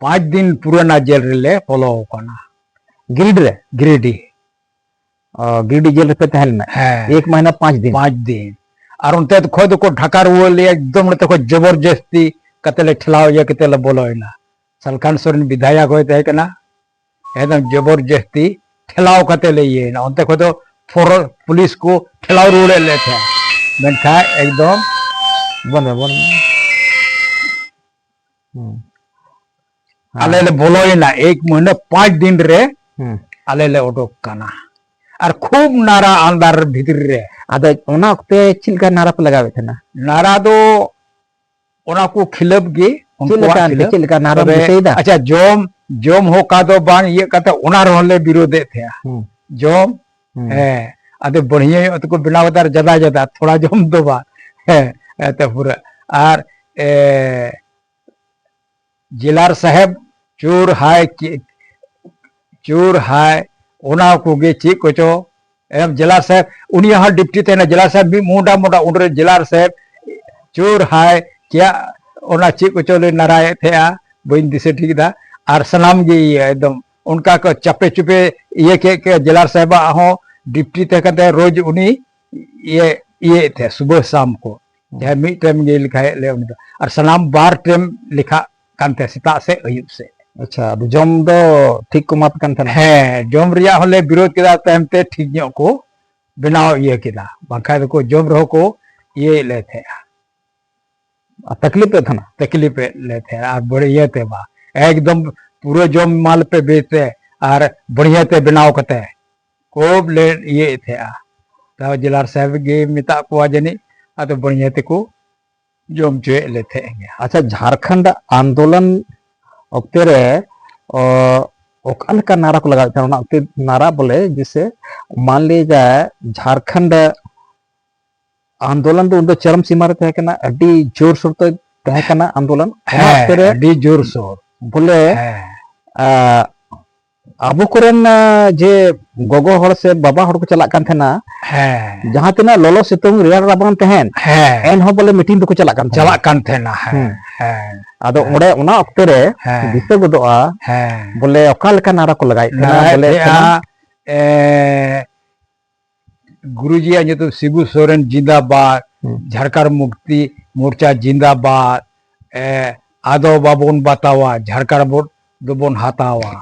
ᱯᱟᱸᱪ ᱫᱤᱱ ᱯᱩᱨᱟᱹᱱᱟ ᱡᱮᱞ ᱨᱮᱞᱮ ᱵᱚᱞᱚ ᱟᱠᱟᱱᱟ᱾ ᱜᱤᱨᱤᱰᱤ ᱨᱮ? ᱜᱤᱨᱤᱰᱤ᱾ ᱚ, ᱜᱤᱨᱤᱰᱤ ᱡᱮᱞ ᱨᱮᱯᱮ ᱛᱟᱦᱮᱸ ᱞᱮᱱᱟ? ᱦᱮᱸ᱾ ᱮᱠ ᱢᱟᱦᱤᱱᱟ ᱯᱟᱸᱪ ᱫᱤᱱ? ᱯᱟᱸᱪ ᱫᱤᱱ᱾ ᱟᱨ ᱚᱱᱛᱮ ᱠᱷᱚᱡ ᱫᱚᱠᱚ ᱰᱷᱟᱠᱟ ᱨᱩᱣᱟᱹᱲ ᱞᱮᱭᱟ, ᱮᱠᱫᱚᱢ ᱱᱚᱛᱮ ᱠᱷᱚᱡ ᱡᱚᱵᱚᱨᱡᱚᱥᱛᱤ ᱠᱟᱛᱮ ᱞᱮ ᱴᱷᱮᱞᱟᱣ ᱤᱭᱟᱹ ᱠᱟᱛᱮ ᱞᱮ ᱵᱚᱞᱚᱭᱮᱱᱟ᱾ ᱥᱟᱞᱠᱷᱟᱱ ᱥᱚᱨᱮᱱ ᱵᱤᱫᱷᱟᱭᱚᱠ ᱦᱚᱸᱭ ᱛᱟᱦᱮᱸ ᱠᱟᱱᱟ, ᱮᱠᱫᱚᱢ ᱡᱚᱵᱚᱨᱡᱚᱥᱛᱤ ᱴᱷᱮᱞᱟᱣ ᱠᱟᱛᱮ ᱞᱮ ᱤᱭᱟᱹᱭᱮᱱᱟ᱾ ᱚᱱᱛᱮ ᱠᱷᱚᱡ ᱫᱚ ᱯᱷᱚᱨᱚ-, ᱯᱩᱞᱤᱥ ᱠᱚ ᱴᱷᱮᱞᱟᱣ ᱨᱩᱣᱟᱹᱲᱮᱫ ᱞᱮ ᱛᱟᱦᱮᱸᱫ, ᱢᱮᱱᱠᱷᱟᱱ ᱮᱠᱫᱚᱢ ᱵᱚᱱ ᱢᱮ, ᱵᱚᱱ ᱢᱮ᱾ ᱦᱩᱸ᱾ ᱟᱞᱮ ᱞᱮ ᱵᱚᱞᱚᱭᱮᱱᱟ, ᱮᱠ ᱢᱟᱹᱦᱱᱟᱹ ᱯᱟᱸᱪ ᱫᱤᱱ ᱨᱮ ᱦᱩᱸ᱾ ᱟᱞᱮ ᱞᱮ ᱚᱰᱚᱠ ᱠᱟᱱᱟ᱾ ᱟᱨ ᱠᱷᱩᱵ ᱱᱟᱨᱟ ᱟᱱᱫᱟᱨ ᱵᱷᱤᱛᱨᱤ ᱨᱮ᱾ ᱟᱫᱚ ᱚᱱᱟ ᱚᱠᱛᱮ ᱪᱮᱫ ᱞᱮᱠᱟ ᱱᱟᱨᱟ ᱯᱮ ᱞᱟᱜᱟᱣᱮᱫ ᱛᱟᱦᱮᱱᱟ? ᱱᱟᱨᱟ ᱫᱚ ᱚᱱᱟ ᱠᱚ ᱠᱷᱤᱞᱟᱹᱯ ᱜᱮ, ᱪᱮᱫ ᱩᱱᱠᱩᱣᱟᱜ ᱞᱮᱠᱟ ᱮᱱᱛᱮ, ᱠᱷᱤᱞᱟᱹᱯ᱾ ᱪᱮᱫ ᱞᱮᱠᱟ ᱱᱟᱨᱟᱢ ᱛᱚᱵᱮ, ᱫᱤᱥᱟᱹᱭᱮᱫᱟ? ᱟᱪᱪᱷᱟ, ᱡᱚᱢ, ᱡᱚᱢ ᱦᱚᱸ ᱚᱠᱟ ᱫᱚ ᱵᱟᱝ ᱤᱭᱟᱹᱜ ᱠᱟᱱ ᱛᱟᱦᱮᱸ, ᱚᱱᱟ ᱨᱮᱦᱚᱸ ᱞᱮ ᱵᱤᱨᱳᱫᱮᱫ ᱛᱟᱦᱮᱸᱜᱼᱟ᱾ ᱦᱩᱸ᱾ ᱡᱚᱢ, ᱦᱩᱸ᱾ ᱦᱮᱸ, ᱟᱫᱚ ᱵᱟᱹᱲᱦᱤᱭᱟᱹ ᱧᱚᱜ ᱛᱮᱠᱚ ᱵᱮᱱᱟᱣ ᱠᱮᱫᱟ, ᱟᱨ ᱡᱟᱫᱟ ᱡᱟᱫᱟ, ᱛᱷᱚᱲᱟ ᱡᱚᱢ ᱫᱚ ᱵᱟᱝ᱾ ᱦᱮᱸ, ᱮᱱᱛᱮ ᱯᱩᱨᱟᱹ᱾ ᱟᱨ, ᱮ, ᱡᱮᱞᱟᱨ ᱥᱟᱦᱮᱵ, ᱪᱳᱨ ᱦᱟᱭ, ᱪᱮ-, ᱪᱳᱨ ᱦᱟᱭ, ᱚᱱᱟ ᱠᱚᱜᱮ ᱪᱮᱫ ᱠᱚᱪᱚ, ᱮᱢ ᱡᱮᱞᱟᱨ ᱥᱟᱦᱮᱵ, ᱩᱱᱤᱭᱟᱜ ᱦᱚᱸ ᱰᱤᱯᱴᱤ ᱛᱟᱦᱮᱱᱟ, ᱡᱮᱞᱟᱨ ᱥᱟᱦᱮᱵ ᱢᱤᱫ ᱢᱚᱦᱰᱟ ᱢᱚᱦᱰᱟ, ᱩᱱᱨᱮ ᱡᱮᱞᱟᱨ ᱥᱟᱦᱮᱵ, ᱪᱳᱨ ᱦᱟᱭ, ᱪᱮᱫ ᱚᱱᱟ ᱪᱮᱫ ᱠᱚᱪᱚ ᱞᱮ ᱱᱟᱨᱟᱭᱮᱫ ᱛᱟᱦᱮᱸᱜᱼᱟ, ᱵᱟᱹᱧ ᱫᱤᱥᱟᱹ ᱴᱷᱤᱠ ᱮᱫᱟ᱾ ᱟᱨ ᱥᱟᱱᱟᱢ ᱜᱮ ᱤᱭᱟᱹ ᱮᱠᱫᱚᱢ ᱚᱱᱠᱟ ᱠᱚ ᱪᱟᱯᱮ ᱪᱩᱯᱮ ᱤᱭᱟᱹ ᱠᱮᱫ ᱠᱮᱫ, ᱡᱮᱞᱟᱨ ᱥᱟᱦᱮᱵᱟᱜ ᱦᱚᱸ ᱰᱤᱯᱴᱤ ᱛᱟᱦᱮᱸ ᱠᱟᱛᱮ ᱨᱳᱡᱽ ᱩᱱᱤ ᱤᱭᱟᱹ, ᱤᱭᱟᱹᱭᱮᱫ ᱛᱟᱦᱮᱸᱫ, ᱥᱩᱵᱟᱹ ᱥᱟᱢ ᱠᱚ᱾ ᱦᱩᱸ᱾ ᱡᱟᱦᱟᱸᱭ ᱢᱤᱫ ᱴᱟᱭᱤᱢ ᱜᱮᱭ ᱞᱮᱠᱷᱟᱭᱮᱫ ᱞᱮ ᱩᱱᱤ ᱫᱚ᱾ ᱟᱨ ᱥᱟᱱᱟᱢ ᱵᱟᱨ ᱴᱟᱭᱤᱢ ᱞᱮᱠᱷᱟᱜ ᱠᱟᱱ ᱛᱟᱦᱮᱸᱫ, ᱥᱮᱛᱟᱜ ᱥᱮᱫ ᱟᱹᱭᱩᱵ ᱥᱮᱫ᱾ ᱟᱪᱪᱷᱟ, ᱟᱫᱚ ᱡᱚᱢ ᱫᱚ ᱴᱷᱤᱠ ᱠᱚ ᱮᱢᱟ ᱯᱮ ᱠᱟᱱ ᱛᱟᱦᱮᱱᱟ? ᱦᱮᱸ, ᱡᱚᱢ ᱨᱮᱭᱟᱜ ᱦᱚᱸᱞᱮ ᱵᱤᱨᱳᱫ ᱠᱮᱫᱟ, ᱛᱟᱭᱚᱢ ᱛᱮ ᱴᱷᱤᱠ ᱧᱚᱜ ᱠᱚ ᱵᱮᱱᱟᱣ ᱤᱭᱟᱹ ᱠᱮᱫᱟ, ᱵᱟᱝᱠᱷᱟᱱ ᱫᱚᱠᱚ ᱡᱚᱢ ᱨᱮᱦᱚᱸ ᱠᱚ ᱤᱭᱟᱹᱭᱮᱫ ᱞᱮ ᱛᱟᱦᱮᱸᱜᱼᱟ᱾ ᱟᱨ ᱛᱟᱠᱞᱤᱯ ᱮᱫ ᱛᱟᱦᱮᱱᱟ? ᱛᱟᱠᱞᱤᱯ ᱮᱫ ᱞᱮ ᱛᱟᱦᱮᱸᱜᱼᱟ, ᱟᱨ ᱵᱟᱹᱲᱤᱡ ᱤᱭᱟᱹᱛᱮ ᱵᱟ, ᱮᱠᱫᱚᱢ ᱯᱩᱨᱟᱹ ᱡᱚᱢ ᱮᱢᱟ ᱞᱮᱯᱮ ᱵᱮᱥ ᱛᱮ ᱟᱨ ᱵᱟᱹᱲᱤᱭᱟᱹ ᱛᱮ ᱵᱮᱱᱟᱣ ᱠᱟᱛᱮ ᱠᱷᱩᱵ ᱞᱮ ᱤᱭᱟᱹᱭᱮᱫ ᱛᱟᱦᱮᱸᱜᱼᱟ᱾ ᱛᱟᱣ ᱡᱮᱞᱟᱨ ᱥᱟᱦᱮᱵᱽ ᱜᱮ ᱢᱮᱛᱟᱜ ᱠᱚᱣᱟ ᱡᱟᱹᱱᱤᱡ, ᱟᱫᱚ ᱵᱟᱹᱲᱤᱭᱟᱹ ᱛᱮᱠᱚ ᱡᱚᱢ ᱦᱚᱪᱚᱭᱮᱫ ᱞᱮ ᱛᱟᱦᱮᱸᱫ ᱜᱮᱭᱟ᱾ ᱟᱪᱪᱷᱟ, ᱡᱷᱟᱲᱠᱷᱚᱸᱰ ᱟᱱᱫᱳᱞᱚᱱ ᱚᱠᱛᱮ ᱨᱮ, ᱚ, ᱚᱠᱟ ᱞᱮᱠᱟ ᱱᱟᱨᱟ ᱠᱚ ᱞᱟᱜᱟᱣᱮᱫ ᱛᱟᱦᱮᱱᱟ? ᱚᱱᱟ ᱚᱠᱛᱮ ᱱᱟᱨᱟ ᱵᱚᱞᱮ, ᱡᱮᱥᱮ ᱢᱟᱱ ᱞᱤᱭᱟ ᱡᱟᱭ, ᱡᱷᱟᱲᱠᱷᱚᱸᱰ ᱟᱱᱫᱳᱞᱚᱱ ᱫᱚ ᱩᱱᱫᱚ ᱪᱚᱨᱚᱢ ᱥᱤᱢᱟ ᱨᱮ ᱛᱟᱦᱮᱸ ᱠᱟᱱᱟ, ᱟᱹᱰᱤ ᱡᱳᱨᱥᱳᱨ ᱛᱮ ᱛᱟᱦᱮᱸ ᱠᱟᱱᱟ ᱟᱱᱫᱳᱞᱚᱱ᱾ ᱚᱱᱟ ᱦᱮᱸ, ᱚᱠᱛᱮ ᱨᱮ ᱟᱹᱰᱤ ᱡᱳᱨᱥᱳᱨ᱾ ᱵᱚᱞᱮ, ᱦᱮᱸ᱾ ᱟ, ᱟᱵᱚ ᱠᱚᱨᱮᱱ, ᱟ, ᱡᱮ ᱜᱚᱜᱚ ᱦᱚᱲ ᱥᱮ ᱵᱟᱵᱟ ᱦᱚᱲ ᱠᱚ ᱪᱟᱞᱟᱜ ᱠᱟᱱ ᱛᱟᱦᱮᱱᱟ, ᱦᱮᱸ᱾ ᱡᱟᱦᱟᱸ ᱛᱤᱱᱟᱹᱜ ᱞᱚᱞᱚ ᱥᱤᱛᱩᱝ ᱨᱮᱭᱟᱲ ᱨᱟᱵᱟᱝ ᱛᱟᱦᱮᱱ, ᱦᱮᱸ᱾ ᱮᱱᱦᱚᱸ ᱵᱚᱞᱮ ᱢᱤᱴᱤᱝ ᱫᱚᱠᱚ ᱪᱟᱞᱟᱜ ᱠᱟᱱ ᱛᱟᱦᱮᱱᱟ᱾ ᱪᱟᱞᱟᱜ ᱠᱟᱱ ᱛᱟᱦᱮᱱᱟ, ᱦᱮᱸ, ᱦᱩᱸ᱾ ᱦᱮᱸ᱾ ᱟᱫᱚ ᱦᱮᱸ᱾ ᱚᱸᱰᱮ ᱚᱱᱟ ᱚᱠᱛᱮ ᱨᱮ ᱦᱮᱸ᱾ ᱫᱤᱥᱟᱹ ᱜᱚᱫᱚᱜᱼᱟ, ᱦᱮᱸ᱾ ᱵᱚᱞᱮ ᱚᱠᱟ ᱞᱮᱠᱟ ᱱᱟᱨᱟ ᱠᱚ ᱞᱟᱜᱟᱣᱮᱫ ᱛᱟᱦᱮᱱᱟ, ᱞᱟᱜᱟᱣᱮᱫ ᱵᱚᱞᱮ ᱛᱟᱦᱮᱱᱟ, ᱥᱟᱱᱟᱢ ᱮ, ᱜᱩᱨᱩᱡᱤᱭᱟᱜ ᱧᱩᱛᱩᱢ ᱥᱤᱵᱩ ᱥᱚᱨᱮᱱ ᱡᱤᱱᱫᱟᱵᱟᱫ, ᱦᱩᱸ᱾ ᱡᱷᱟᱲᱠᱷᱚᱸᱰ ᱢᱩᱠᱛᱤ ᱢᱳᱨᱪᱟ ᱡᱤᱱᱫᱟᱵᱟᱫ, ᱮ, ᱟᱫᱚ ᱵᱟᱵᱚᱱ ᱵᱟᱛᱟᱣᱟ, ᱡᱷᱟᱲᱠᱷᱚᱸᱰ ᱵᱷᱳᱴ ᱫᱚᱵᱚᱱ ᱦᱟᱛᱟᱣᱟ᱾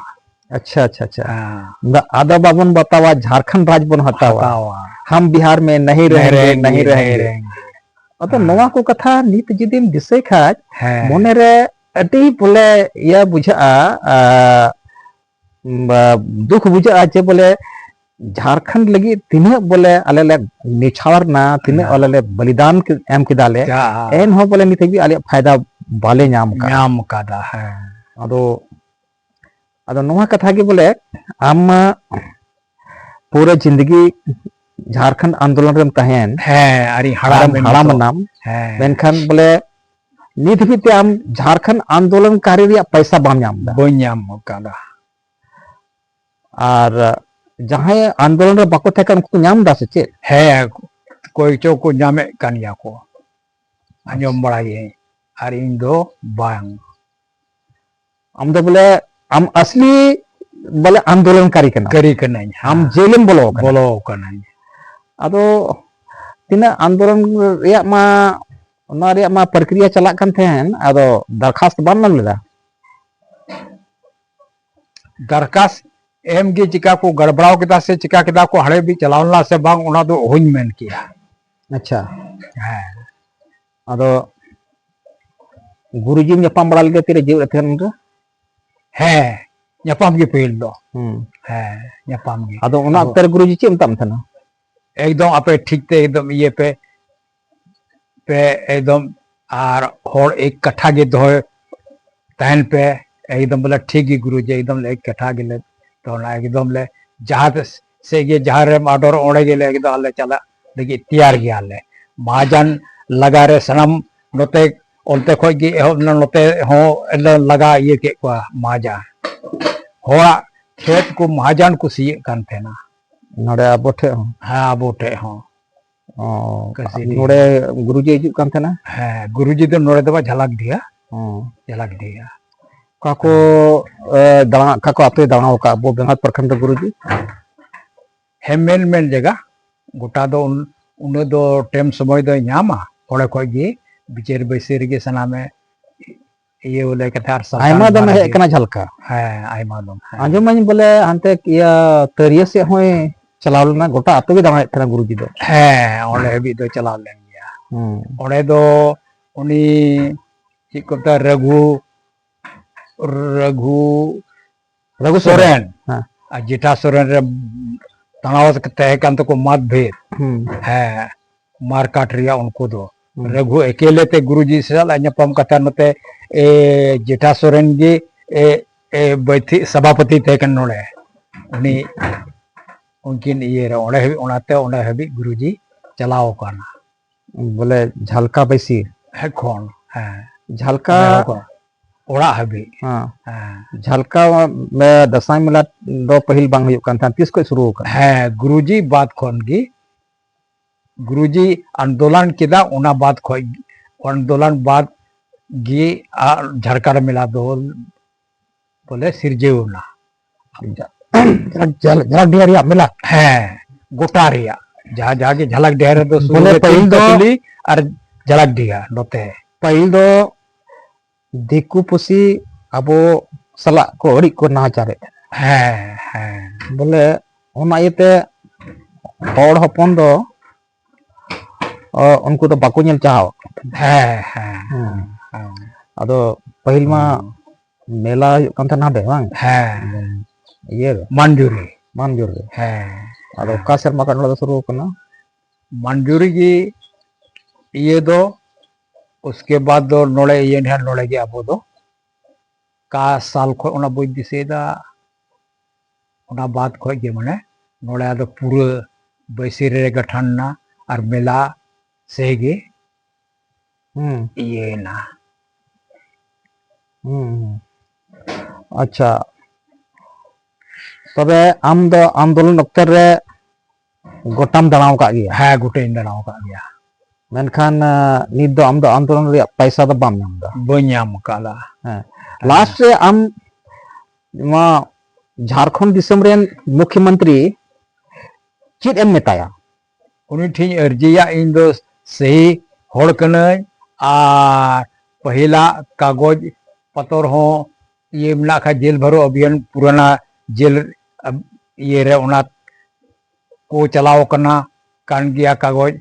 ᱟᱪᱪᱷᱟ, ᱟᱪᱪᱷᱟ, ᱟᱪᱪᱷᱟ᱾ ᱦᱮᱸ᱾ ᱫᱟ-, ᱟᱫᱚ ᱵᱟᱵᱚᱱ ᱵᱟᱛᱟᱣᱟ, ᱡᱷᱟᱲᱠᱷᱚᱸᱰ ᱨᱟᱡᱽ ᱵᱚᱱ ᱦᱟᱛᱟᱣᱟ᱾ ᱦᱟᱛᱟᱣᱟ᱾ ᱦᱟᱢ ᱵᱤᱦᱟᱨ ᱢᱮ ᱱᱟᱦᱤ ᱨᱮᱦᱮᱝᱜᱮ, ᱱᱟᱦᱤ ᱨᱮᱦᱮᱝᱜᱮ᱾ ᱟᱫᱚ ᱦᱮᱸ᱾ ᱱᱚᱣᱟ ᱠᱚ ᱠᱟᱛᱷᱟ ᱱᱤᱛ ᱡᱩᱫᱤᱢ ᱫᱤᱥᱟᱹᱭ ᱠᱷᱟᱡ, ᱦᱮᱸ᱾ ᱢᱚᱱᱮᱨᱮ ᱟᱹᱰᱤ ᱵᱚᱞᱮ ᱤᱭᱟᱹ ᱵᱩᱡᱷᱟᱹᱜᱼᱟ, ᱟ, ᱵᱟ-, ᱫᱩᱠ ᱵᱩᱡᱷᱟᱹᱜᱼᱟ ᱡᱮ ᱵᱚᱞᱮ ᱡᱷᱟᱲᱠᱷᱚᱸᱰ ᱞᱟᱹᱜᱤᱫ ᱛᱤᱱᱟᱹᱜ ᱵᱚᱞᱮ ᱟᱞᱮ ᱞᱮ ᱱᱮᱪᱷᱟᱣᱟᱨ ᱱᱟ, ᱛᱤᱱᱟᱹᱜ ᱦᱮᱸ᱾ ᱟᱞᱮ ᱞᱮ ᱵᱚᱞᱤᱫᱟᱱ ᱠᱮ-, ᱮᱢ ᱠᱮᱫᱟ ᱞᱮ, ᱡᱟ᱾ ᱮᱱᱦᱚᱸ ᱵᱚᱞᱮ ᱱᱤᱛ ᱦᱟᱹᱵᱤᱡ ᱟᱞᱮᱭᱟᱜ ᱯᱷᱟᱭᱫᱟ ᱵᱟᱞᱮ ᱧᱟᱢ ᱠᱟᱫᱟ᱾ ᱧᱟᱢ ᱠᱟᱫᱟ, ᱦᱮᱸ᱾ ᱟᱫᱚ, ᱟᱫᱚ ᱱᱚᱣᱟ ᱠᱟᱛᱷᱟ ᱜᱮ ᱵᱚᱞᱮ ᱟᱢ ᱢᱟ ᱯᱩᱨᱟᱹ ᱡᱤᱱᱫᱮᱜᱤ ᱡᱷᱟᱲᱠᱷᱚᱸᱰ ᱟᱱᱫᱳᱞᱚᱱ ᱨᱮᱢ ᱛᱟᱦᱮᱸᱱ, ᱦᱮᱸ, ᱟᱹᱰᱤ ᱦᱟᱲᱟᱢ ᱟᱨᱮᱢ ᱦᱟᱲᱟᱢ ᱱᱤᱛᱚᱜ᱾ ᱮᱱᱟᱢ, ᱦᱮᱸ᱾ ᱢᱮᱱᱠᱷᱟᱱ ᱵᱚᱞᱮ ᱱᱤᱛ ᱦᱟᱹᱵᱤᱡ ᱛᱮ ᱟᱢ ᱡᱷᱟᱲᱠᱷᱚᱸᱰ ᱟᱱᱫᱳᱞᱚᱱ ᱠᱟᱨᱤ ᱨᱮᱭᱟᱜ ᱯᱚᱭᱥᱟ ᱵᱟᱢ ᱧᱟᱢ ᱮᱫᱟ᱾ ᱵᱟᱹᱧ ᱧᱟᱢ ᱟᱠᱟᱫᱟ᱾ ᱟᱨ ᱡᱟᱦᱟᱸᱭ ᱟᱱᱫᱳᱞᱚᱱ ᱨᱮ ᱵᱟᱠᱚ ᱛᱟᱦᱮᱸ ᱠᱟᱱᱟ, ᱩᱱᱠᱩ ᱠᱚ ᱧᱟᱢ ᱮᱫᱟ ᱥᱮ ᱪᱮᱫ? ᱦᱮᱸ, ᱠᱚᱭ ᱪᱚ ᱠᱚ ᱧᱟᱢᱮᱫ ᱠᱟᱱ ᱜᱮᱭᱟ ᱠᱚ, ᱟᱸᱡᱚᱢ ᱟᱪᱪᱷᱟ᱾ ᱵᱟᱲᱟᱭᱟᱹᱧ, ᱟᱨ ᱤᱧ ᱫᱚ ᱵᱟᱝ᱾ ᱟᱢ ᱫᱚ ᱵᱚᱞᱮ ᱟᱢ ᱟᱥᱞᱤ ᱵᱚᱞᱮ ᱟᱱᱫᱳᱞᱚᱱᱠᱟᱨᱤ ᱠᱟᱱᱟᱢ᱾ ᱠᱟᱹᱨᱤ ᱠᱟᱹᱱᱟᱹᱧ, ᱟᱢ ᱦᱮᱸ᱾ ᱡᱮᱞᱮᱢ ᱵᱚᱞᱚ ᱟᱠᱟᱱᱟ᱾ ᱵᱚᱞᱚ ᱟᱠᱟᱱᱟᱹᱧ᱾ ᱟᱫᱚ ᱛᱤᱱᱟᱹᱜ ᱟᱱᱫᱳᱞᱚᱱ ᱨᱮᱭᱟᱜ ᱢᱟ, ᱚᱱᱟ ᱨᱮᱭᱟᱜ ᱢᱟ ᱯᱨᱚᱠᱨᱤᱭᱟ ᱪᱟᱞᱟᱜ ᱠᱟᱱ ᱛᱟᱦᱮᱸᱱ, ᱟᱫᱚ ᱫᱟᱨᱠᱷᱟᱥᱛ ᱵᱟᱢ ᱮᱢ ᱞᱮᱫᱟ? ᱫᱟᱨᱠᱷᱟᱥᱛ ᱮᱢ ᱜᱮ ᱪᱤᱠᱟ ᱠᱚ ᱜᱟᱲᱵᱲᱟᱣ ᱠᱮᱫᱟ ᱥᱮ ᱪᱤᱠᱟ ᱠᱮᱫᱟ ᱠᱚ, ᱦᱟᱲᱮ ᱵᱤ ᱪᱟᱞᱟᱣ ᱞᱮᱱᱟ ᱥᱮ ᱵᱟᱝ, ᱚᱱᱟ ᱫᱚ ᱚᱦᱚᱧ ᱢᱮᱱ ᱠᱮᱭᱟ᱾ ᱟᱪᱪᱷᱟ᱾ ᱦᱮᱸ᱾ ᱟᱫᱚ ᱜᱩᱨᱩᱡᱤᱢ ᱧᱟᱯᱟᱢ ᱵᱟᱲᱟ ᱞᱮᱫᱮ ᱛᱤᱨᱮ ᱡᱤᱣᱮᱫ ᱛᱟᱦᱮᱱ ᱨᱮ? ᱦᱮᱸ, ᱧᱟᱯᱟᱢ ᱜᱮ ᱯᱟᱹᱦᱤᱞ ᱫᱚ᱾ ᱦᱩᱸ᱾ ᱦᱮᱸ, ᱧᱟᱯᱟᱢ ᱜᱮ᱾ ᱟᱫᱚ ᱚᱱᱟ ᱟᱫᱚ ᱚᱠᱛᱮ ᱨᱮ ᱜᱩᱨᱩᱡᱤ ᱪᱮᱫ ᱮ ᱢᱮᱛᱟᱜ ᱢᱮ ᱛᱟᱦᱮᱱᱟ? ᱮᱠᱫᱚᱢ ᱟᱯᱮ ᱴᱷᱤᱠ ᱛᱮ ᱮᱠᱫᱚᱢ ᱤᱭᱟᱹ ᱯᱮ, ᱯᱮ ᱮᱠᱫᱚᱢ, ᱟᱨ ᱦᱚᱲ ᱮᱠ ᱠᱟᱴᱷᱟ ᱜᱮ ᱫᱚᱦᱚᱭ ᱛᱟᱦᱮᱱ ᱯᱮ᱾ ᱮᱠᱫᱚᱢ ᱵᱚᱞᱮ ᱴᱷᱤᱠ ᱜᱮ ᱜᱩᱨᱩᱡᱤ, ᱮᱠᱫᱚᱢ ᱮᱠ ᱠᱟᱴᱷᱟ ᱜᱮᱞᱮ ᱛᱚᱞᱟ, ᱮᱠᱫᱚᱢ ᱞᱮ ᱡᱟᱦᱟᱸ ᱥᱮᱫ ᱜᱮ ᱡᱟᱦᱟᱸ ᱨᱮᱢ ᱚᱰᱚᱨ ᱚᱸᱰᱮ ᱜᱮᱞᱮ ᱮᱠᱫᱚᱢ ᱟᱞᱮ ᱪᱟᱞᱟᱜ ᱞᱟᱹᱜᱤᱫ ᱛᱮᱭᱟᱨ ᱜᱮᱭᱟᱞᱮ᱾ ᱢᱟᱦᱟᱡᱟᱱ ᱞᱟᱜᱟ ᱨᱮ ᱥᱟᱱᱟᱢ ᱱᱚᱛᱮ ᱚᱱᱛᱮ ᱠᱷᱚᱡ ᱜᱮ ᱮᱦᱚᱵ ᱮᱱᱟ, ᱱᱚᱛᱮ ᱦᱚᱸ ᱞᱮ ᱞᱟᱜᱟ ᱤᱭᱟᱹ ᱠᱮᱫ ᱠᱚᱣᱟ ᱢᱟᱦᱟᱡᱟᱱ᱾ ᱦᱚᱲᱟᱜ ᱠᱷᱮᱛ ᱠᱚ ᱢᱟᱦᱟᱡᱟᱱ ᱠᱚ ᱥᱤᱭᱮᱫ ᱠᱟᱱ ᱛᱟᱦᱮᱱᱟ᱾ ᱱᱚᱰᱮ ᱟᱵᱚ ᱴᱷᱮᱡ ᱦᱚᱸ? ᱦᱮᱸ, ᱟᱵᱚ ᱴᱷᱮᱡ ᱦᱚᱸ᱾ ᱚ, ᱠᱟᱹᱥᱤ ᱰᱤᱦᱟᱹ᱾ ᱱᱚᱰᱮ ᱜᱩᱨᱩᱡᱤ ᱦᱤᱡᱩᱜ ᱠᱟᱱ ᱛᱟᱦᱮᱱᱟ? ᱦᱮᱸ, ᱜᱩᱨᱩᱡᱤ ᱫᱚ ᱱᱚᱰᱮ ᱫᱚ ᱵᱟᱝ, ᱡᱷᱟᱞᱟᱠ ᱰᱤᱦᱟᱹ᱾ ᱦᱚᱸ᱾ ᱡᱷᱟᱞᱟᱠ ᱰᱤᱦᱟᱹ᱾ ᱚᱠᱟ ᱠᱚ, ᱮ, ᱫᱟᱬᱟ, ᱚᱠᱟ ᱠᱚ ᱟᱹᱛᱩᱭ ᱫᱟᱬᱟ ᱟᱠᱟᱫ ᱟᱵᱚ ᱵᱮᱸᱜᱟᱛ ᱯᱨᱚᱠᱷᱚᱸᱰ ᱜᱩᱨᱩᱡᱤ? ᱦᱮᱸ, ᱢᱮᱱ, ᱢᱮᱱ ᱡᱟᱭᱜᱟ ᱜᱚᱴᱟ ᱫᱚ ᱩᱱ-, ᱩᱱᱟᱹᱜ ᱫᱚ ᱴᱟᱭᱤᱢ ᱥᱚᱢᱚᱭ ᱫᱚᱭ ᱧᱟᱢᱟ, ᱚᱸᱰᱮ ᱠᱷᱚᱡ ᱜᱮ ᱵᱤᱪᱟᱹᱨ ᱵᱟᱹᱭᱥᱤ ᱨᱮᱜᱮ ᱥᱟᱱᱟᱢᱮ ᱤᱭᱟᱹ ᱞᱟᱹᱭ ᱠᱟᱛᱮ ᱟᱨ ᱥᱟᱱᱛᱟᱲ ᱟᱭᱢᱟ ᱫᱚᱢᱮ ᱵᱷᱟᱨᱟ ᱦᱮᱡ ᱜᱮ᱾ ᱠᱟᱱᱟ ᱡᱷᱟᱞᱠᱟ᱾ ᱦᱮᱸ, ᱟᱭᱢᱟ ᱫᱚᱢ, ᱦᱮᱸ᱾ ᱟᱸᱡᱚᱢ ᱢᱟᱧ ᱵᱚᱞᱮ ᱦᱟᱱᱛᱮ ᱤᱭᱟᱹ ᱛᱟᱹᱨᱤᱭᱟᱹ ᱥᱮᱫ ᱦᱚᱸᱭ ᱪᱟᱞᱟᱣ ᱞᱮᱱᱟ, ᱜᱚᱴᱟ ᱟᱹᱛᱩ ᱜᱮ ᱫᱟᱬᱟᱭᱮᱫ ᱛᱟᱦᱮᱱᱟ ᱜᱩᱨᱩᱡᱤ ᱫᱚ᱾ ᱦᱮᱸ, ᱚᱸᱰᱮ ᱦᱟᱹᱵᱤᱡ ᱫᱚ ᱪᱟᱞᱟᱣ ᱞᱮᱱ ᱜᱮᱭᱟ᱾ ᱦᱩᱸ᱾ ᱚᱸᱰᱮ ᱫᱚ ᱩᱱᱤ ᱪᱮᱫ ᱠᱚ ᱢᱮᱛᱟᱜᱼᱟ, ᱨᱟᱹᱜᱷᱩ, ᱨᱟᱹᱜᱷᱩ ᱨᱟᱹᱜᱷᱩ ᱥᱚᱨᱮᱱ᱾ ᱥᱚᱨᱮᱱ᱾ ᱦᱮᱸ᱾ ᱟᱨ ᱡᱮᱴᱟ ᱥᱚᱨᱮᱱ ᱨᱮ ᱛᱟᱲᱟᱣ ᱛᱟᱦᱮᱸ ᱠᱟᱱ ᱛᱟᱠᱚ ᱢᱟᱛᱵᱷᱮᱫ᱾ ᱦᱩᱸ᱾ ᱦᱮᱸ, ᱢᱟᱨᱠᱟᱴ ᱨᱮᱭᱟᱜ ᱩᱱᱠᱩ ᱫᱚ᱾ ᱦᱩᱸ᱾ ᱨᱟᱹᱜᱷᱩ ᱮᱠᱮᱞᱮ ᱛᱮ ᱜᱩᱨᱩᱡᱤ ᱥᱟᱞᱟᱜ ᱧᱟᱯᱟᱢ ᱠᱟᱛᱮ ᱱᱚᱛᱮ, ᱮ, ᱡᱮᱴᱟ ᱥᱚᱨᱮᱱ ᱜᱮ, ᱮ, ᱮ, ᱵᱟᱹᱭᱛᱷᱤ ᱥᱚᱵᱷᱟᱯᱚᱛᱤ ᱛᱟᱦᱮᱸ ᱠᱟᱱᱟ ᱱᱚᱰᱮ᱾ ᱩᱱᱤ, ᱩᱱᱠᱤᱱ ᱤᱭᱟᱹ ᱨᱮ ᱚᱸᱰᱮ ᱦᱟᱹᱵᱤᱡ, ᱚᱱᱟᱛᱮ ᱚᱸᱰᱮ ᱦᱟᱹᱵᱤᱡ ᱜᱩᱨᱩᱡᱤ ᱪᱟᱞᱟᱣ ᱟᱠᱟᱱᱟ᱾ ᱵᱚᱞᱮ ᱡᱷᱟᱞᱠᱟ ᱵᱟᱹᱭᱥᱤ? ᱦᱮᱸ, ᱠᱷᱚᱱ, ᱦᱮᱸ᱾ ᱡᱷᱟᱞᱠᱟ ᱚᱸᱰᱮ ᱦᱚᱸᱠᱚ ᱚᱲᱟᱜ ᱦᱟᱹᱵᱤᱡ᱾ ᱦᱮᱸ᱾ ᱦᱮᱸ᱾ ᱡᱷᱟᱞᱠᱟ, ᱮ, ᱫᱟᱸᱥᱟᱭ ᱢᱮᱞᱟ ᱫᱚ ᱯᱟᱹᱦᱤᱞ ᱵᱟᱝ ᱦᱩᱭᱩᱜ ᱠᱟᱱ ᱛᱟᱦᱮᱸᱱ, ᱛᱤᱥ ᱠᱷᱚᱱ ᱥᱩᱨᱩ ᱟᱠᱟᱱᱟ? ᱦᱮᱸ, ᱜᱩᱨᱩᱡᱤ ᱵᱟᱫ ᱠᱷᱚᱱ ᱜᱮ, ᱜᱩᱨᱩᱡᱤ ᱟᱱᱫᱳᱞᱚᱱ ᱠᱮᱫᱟ, ᱚᱱᱟ ᱵᱟᱫ ᱠᱷᱚᱱ, ᱟᱱᱫᱳᱞᱚᱱ ᱵᱟᱫ ᱜᱮ ᱟᱨ ᱡᱷᱟᱲᱠᱷᱚᱸᱰ ᱢᱮᱞᱟ ᱫᱚ ᱵᱚᱞᱮ ᱥᱤᱨᱡᱟᱹᱣ ᱮᱱᱟ᱾ ᱡᱷᱟᱞ-, ᱡᱷᱟᱞ-, ᱡᱷᱟᱞᱟᱠᱰᱤᱦᱟ ᱨᱮᱭᱟᱜ ᱢᱮᱞᱟ? ᱦᱮᱸ, ᱜᱚᱴᱟ ᱨᱮᱭᱟᱜ, ᱡᱟᱦᱟᱸ, ᱡᱟᱦᱟᱸ ᱜᱮ ᱡᱷᱟᱞᱟᱠᱰᱤᱦᱟ ᱨᱮᱫᱚ ᱥᱩᱨᱩ ᱵᱚᱞᱮ ᱨᱮ ᱯᱟᱹᱦᱤᱞ ᱫᱚ ᱛᱤᱞᱠᱟᱹᱯᱩᱞᱤ ᱟᱨ ᱡᱷᱟᱞᱟᱠᱰᱤᱦᱟ ᱱᱚᱛᱮ᱾ ᱯᱟᱹᱦᱤᱞ ᱫᱚ ᱫᱤᱠᱩ ᱯᱩᱥᱤ ᱟᱵᱚ ᱥᱟᱞᱟᱜ ᱠᱚ ᱟᱹᱰᱤ ᱠᱚ ᱱᱟᱦᱟᱪᱟᱨᱮᱫ ᱛᱟᱦᱮᱱᱟ᱾ ᱦᱮᱸ, ᱦᱮᱸ᱾ ᱵᱚᱞᱮ ᱚᱱᱟ ᱤᱭᱟᱹᱛᱮ ᱦᱚᱲ ᱦᱚᱯᱚᱱ ᱫᱚ, ᱚ, ᱩᱱᱠᱩ ᱫᱚ ᱵᱟᱠᱚ ᱧᱮᱞ ᱪᱟᱦᱟᱣ᱾ ᱦᱮᱸ, ᱦᱮᱸ, ᱦᱮᱸ᱾ ᱦᱮᱸ᱾ ᱟᱫᱚ ᱯᱟᱹᱦᱤᱞ ᱢᱟ ᱦᱩᱸ᱾ ᱢᱮᱞᱟ ᱦᱩᱭᱩᱜ ᱠᱟᱱ ᱛᱟᱦᱮᱱᱟ ᱦᱟᱸᱰᱮ, ᱵᱟᱝ? ᱦᱮᱸ᱾ ᱤᱭᱟᱹ ᱨᱮ᱾ ᱢᱟᱱᱡᱩᱨᱤ᱾ ᱢᱟᱱᱡᱩᱨᱤ ᱨᱮ᱾ ᱦᱮᱸ᱾ ᱟᱫᱚ ᱦᱮᱸ᱾ ᱚᱠᱟ ᱥᱮᱨᱢᱟ ᱠᱷᱚᱱ ᱱᱚᱰᱮ ᱫᱚ ᱥᱩᱨᱩ ᱟᱠᱟᱱᱟ? ᱢᱟᱱᱡᱩᱨᱤ ᱜᱮ ᱤᱭᱟᱹ ᱫᱚ, ᱩᱥᱠᱮ ᱵᱟᱫ ᱫᱚ ᱱᱚᱰᱮ ᱤᱭᱟᱹ ᱱᱟᱦᱟᱜ ᱱᱚᱰᱮ ᱜᱮ ᱟᱵᱚ ᱫᱚ᱾ ᱚᱠᱟ ᱥᱟᱞ ᱠᱷᱚᱱ ᱚᱱᱟ ᱵᱟᱹᱧ ᱫᱤᱥᱟᱹᱭᱮᱫᱟ, ᱚᱱᱟ ᱵᱟᱫ ᱠᱷᱚᱱ ᱜᱮ ᱢᱟᱱᱮ ᱱᱚᱰᱮ ᱟᱫᱚ ᱯᱩᱨᱟᱹ ᱵᱟᱹᱭᱥᱤ ᱨᱮ ᱜᱚᱴᱷᱚᱱ ᱮᱱᱟ ᱟᱨ ᱢᱮᱞᱟ ᱥᱮ ᱜᱮ ᱦᱩᱸ᱾ ᱤᱭᱟᱹᱭᱮᱱᱟ᱾ ᱦᱩᱸ, ᱦᱩᱸ᱾ ᱟᱪᱪᱷᱟ, ᱛᱚᱵᱮ ᱟᱢ ᱫᱚ ᱟᱱᱫᱳᱞᱚᱱ ᱚᱠᱛᱮ ᱨᱮ ᱜᱚᱴᱟᱢ ᱫᱟᱬᱟ ᱟᱠᱟᱫ ᱜᱮᱭᱟ? ᱦᱮᱸ, ᱜᱚᱴᱟᱧ ᱫᱟᱬᱟ ᱟᱠᱟᱫ ᱜᱮᱭᱟ᱾ ᱢᱮᱱᱠᱷᱟᱱ, ᱟᱸ, ᱱᱤᱛ ᱫᱚ ᱟᱢ ᱫᱚ ᱟᱱᱫᱳᱞᱚᱱ ᱨᱮᱭᱟᱜ ᱯᱟᱭᱥᱟ ᱫᱚ ᱵᱟᱢ ᱧᱟᱢ ᱮᱫᱟ? ᱵᱟᱹᱧ ᱧᱟᱢ ᱟᱠᱟᱫᱟ᱾ ᱦᱮᱸ᱾ ᱦᱮᱸ᱾ ᱞᱟᱥᱴ ᱨᱮ ᱟᱢ ᱱᱚᱣᱟ ᱡᱷᱟᱲᱠᱷᱚᱸᱰ ᱫᱤᱥᱚᱢ ᱨᱮᱱ ᱢᱩᱠᱷᱭᱚᱢᱚᱱᱛᱨᱤ ᱪᱮᱫ ᱮᱢ ᱢᱮᱛᱟᱭᱟ? ᱩᱱᱤ ᱴᱷᱮᱱ ᱟᱹᱨᱡᱤᱭᱟ, ᱤᱧ ᱫᱚ ᱥᱟᱹᱦᱤ ᱦᱚᱲ ᱠᱟᱹᱱᱟᱹᱧ, ᱟᱨ ᱯᱟᱹᱦᱤᱞᱟᱜ ᱠᱟᱜᱚᱡᱽ ᱯᱚᱛᱚᱨ ᱦᱚᱸ ᱤᱭᱟᱹ ᱢᱮᱱᱟᱜ ᱠᱷᱟᱡ, ᱡᱮᱞ ᱵᱷᱟᱨᱚ ᱚᱵᱷᱤᱭᱟᱱ ᱯᱩᱨᱟᱱᱟ ᱡᱮᱞ, ᱟᱵ-, ᱤᱭᱟᱹ ᱨᱮ ᱚᱱᱟ ᱠᱚ ᱪᱟᱞᱟᱣ ᱠᱟᱱᱟ, ᱠᱟᱱ ᱜᱮᱭᱟ ᱠᱟᱜᱚᱡᱽ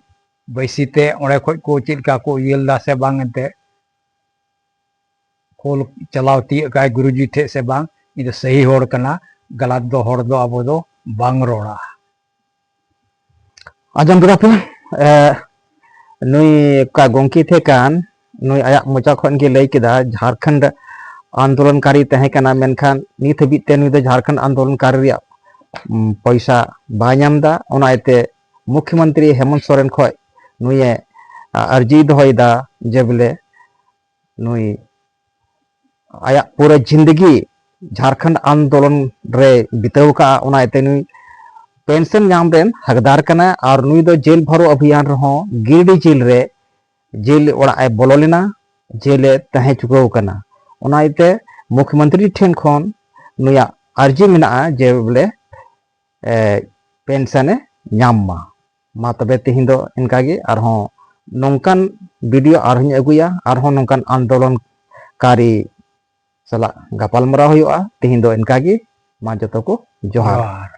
ᱵᱟᱹᱭᱥᱤ ᱛᱮ, ᱚᱸᱰᱮ ᱠᱷᱚᱡ ᱠᱚ ᱪᱮᱫ ᱞᱮᱠᱟ ᱠᱚ ᱤᱭᱟᱹ ᱞᱮᱫᱟ ᱥᱮ ᱵᱟᱝ ᱮᱱᱛᱮ᱾ ᱠᱚ ᱪᱟᱞᱟᱣ ᱛᱤᱭᱟᱹᱜ ᱠᱟᱭ ᱜᱩᱨᱩᱡᱤ ᱴᱷᱮᱡ ᱥᱮ ᱵᱟᱝ, ᱤᱧ ᱫᱚ ᱥᱟᱹᱦᱤ ᱦᱚᱲ ᱠᱟᱱᱟ, ᱜᱟᱞᱟᱛ ᱫᱚ ᱦᱚᱲ ᱫᱚ ᱟᱵᱚ ᱫᱚ ᱵᱟᱝ ᱨᱚᱲᱟ᱾ ᱟᱸᱡᱚᱢ ᱠᱮᱫᱟ ᱯᱮ, ᱮ, ᱱᱩᱭ ᱚᱠᱟ ᱜᱚᱝᱠᱮ ᱛᱟᱦᱮᱸ ᱠᱟᱱ, ᱱᱩᱭ ᱟᱭᱟᱜ ᱢᱚᱪᱟ ᱠᱷᱚᱱ ᱜᱮ ᱞᱟᱹᱭ ᱠᱮᱫᱟ, ᱡᱷᱟᱲᱠᱷᱚᱸᱰ ᱟᱱᱫᱳᱞᱚᱱᱠᱟᱨᱤ ᱛᱟᱦᱮᱸ ᱠᱟᱱᱟ, ᱢᱮᱱᱠᱷᱟᱱ ᱱᱤᱛ ᱦᱟᱹᱵᱤᱡ ᱛᱮ ᱱᱩᱭ ᱫᱚ ᱡᱷᱟᱲᱠᱷᱚᱸᱰ ᱟᱱᱫᱳᱞᱚᱱᱠᱟᱨᱤ ᱨᱮᱭᱟᱜ, ᱩᱢ, ᱯᱚᱭᱥᱟ ᱵᱟᱭ ᱧᱟᱢ ᱮᱫᱟ᱾ ᱚᱱᱟ ᱤᱭᱟᱹᱛᱮ ᱢᱩᱠᱷᱭᱚᱢᱚᱱᱛᱨᱤ ᱦᱮᱢᱚᱱᱛ ᱥᱚᱨᱮᱱ ᱠᱷᱚᱡ ᱱᱩᱭᱮ, ᱟ, ᱟᱨᱡᱤᱭ ᱫᱚᱦᱚᱭᱮᱫᱟ ᱡᱮ ᱵᱚᱞᱮ ᱱᱩᱭ ᱟᱭᱟᱜ ᱯᱩᱨᱟᱹ ᱡᱤᱱᱫᱮᱜᱤ ᱡᱷᱟᱲᱠᱷᱚᱸᱰ ᱟᱱᱫᱳᱞᱚᱱ ᱨᱮ ᱵᱤᱛᱟᱹᱣ ᱠᱟᱜᱼᱟ, ᱚᱱᱟ ᱤᱭᱟᱹᱛᱮ ᱱᱩᱭ ᱯᱮᱱᱥᱚᱱ ᱧᱟᱢ ᱨᱮᱱ ᱦᱚᱠᱫᱟᱨ ᱠᱟᱱᱟᱭ᱾ ᱟᱨ ᱱᱩᱭ ᱫᱚ ᱡᱮᱞ ᱵᱷᱟᱨᱚ ᱚᱵᱷᱤᱭᱟᱱ ᱨᱮᱦᱚᱸ ᱜᱤᱨᱰᱤ ᱡᱮᱞ ᱨᱮ ᱡᱮᱞ ᱚᱲᱟᱜ ᱮ ᱵᱚᱞᱚ ᱞᱮᱱᱟ, ᱡᱮᱞ ᱮ ᱛᱟᱦᱮᱸ ᱪᱩᱠᱟᱹᱣ ᱠᱟᱱᱟ᱾ ᱚᱱᱟ ᱤᱭᱟᱹᱛᱮ ᱢᱩᱠᱷᱭᱚᱢᱚᱱᱛᱨᱤ ᱴᱷᱮᱱ ᱠᱷᱚᱱ ᱱᱩᱭᱟᱜ ᱟᱨᱡᱤ ᱢᱮᱱᱟᱜᱼᱟ ᱡᱮ ᱵᱚᱞᱮ, ᱮ, ᱯᱮᱱᱥᱚᱱ ᱮ ᱧᱟᱢ ᱢᱟ᱾ ᱢᱟ ᱛᱚᱵᱮ ᱛᱮᱦᱮᱧ ᱫᱚ ᱤᱱᱠᱟ ᱜᱮ, ᱟᱨᱦᱚᱸ ᱱᱚᱝᱠᱟᱱ ᱵᱷᱤᱰᱤᱭᱳ ᱟᱨᱦᱚᱸᱧ ᱟᱹᱜᱩᱭᱟ, ᱟᱨᱦᱚᱸ ᱱᱚᱝᱠᱟᱱ ᱟᱱᱫᱳᱞᱚᱱᱠᱟᱨᱤ ᱥᱟᱞᱟᱜ ᱜᱟᱯᱟᱞ ᱢᱟᱨᱟᱣ ᱦᱩᱭᱩᱜᱼᱟ᱾ ᱛᱮᱦᱮᱧ ᱫᱚ ᱤᱱᱠᱟ ᱜᱮ, ᱢᱟ ᱡᱚᱛᱚ ᱠᱚ ᱡᱚᱦᱟᱨ᱾